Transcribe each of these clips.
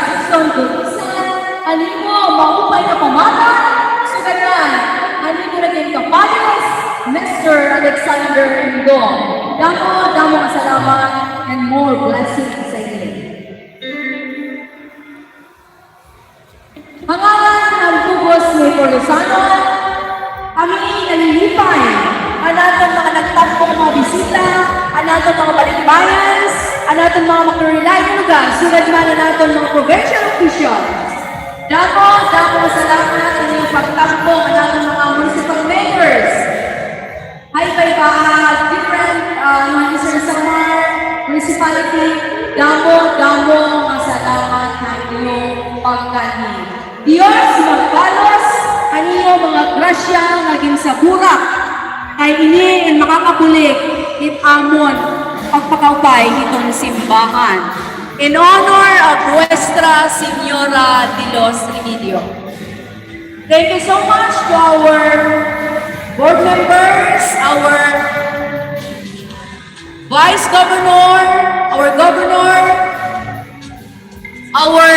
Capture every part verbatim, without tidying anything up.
Susan Gutisan, an imo maupay nga pamata, sugad man an imo naging kapares, Mister Alexander Indong. Damo, damo nga salamat and more blessings sa inyo. Ha ngaran han Pugos nga Porlosanon, kami nanlilipay an aton mga nagtampo nga mga bisita, an aton mga balikbayans, an aton mga makarelay nga lugar, sugad man an aton mga provincial officials. Damo, damo nga salamat sa inyong pagtampo, an aton mga municipal mayors. Hay, iba-iba, ah, different, ah, mga Eastern Samar Municipality, damo, damo nga salamat ha inyong pagkanhi. Diyos magbalos han iyo mga grasya nga ginsaburak, kay ini an makakabulig hit amon pagpakaupay hiton simbahan. In honor of Nuestra Señora de los Remedios. Thank you so much to our board members, our vice governor, our governor, our,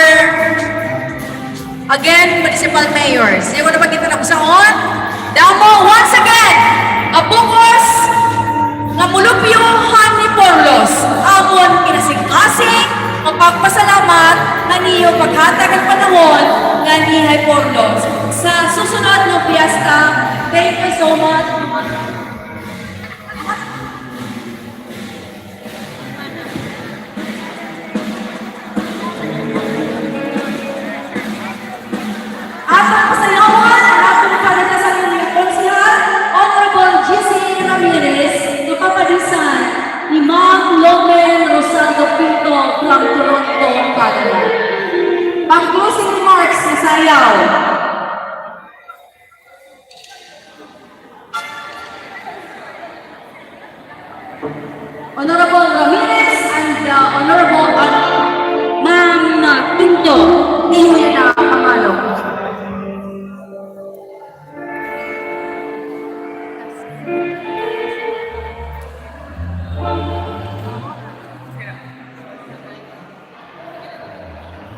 again, municipal mayors. Ayaw na pagkita na kusaon. Damo, once again, a Pugos nga mulupyo han Giporlos, amon kinasingkasing nga pagpasalamat han iyo paghatag han panahon nganhi ha Giporlos. Sa susunod nga piyesta, thank you so much. Aton pasayawon an aton pagkasal nga konsehal, Honorable G C Ramirez, nga papadisan ni Ma'am Loven Rosaldo Pinto from Toronto, Canada. Pang closing remarks, masayaw. Honorable Ramirez and, uh, Honorable, uh, Ma'am, uh, Pinto, iyo na.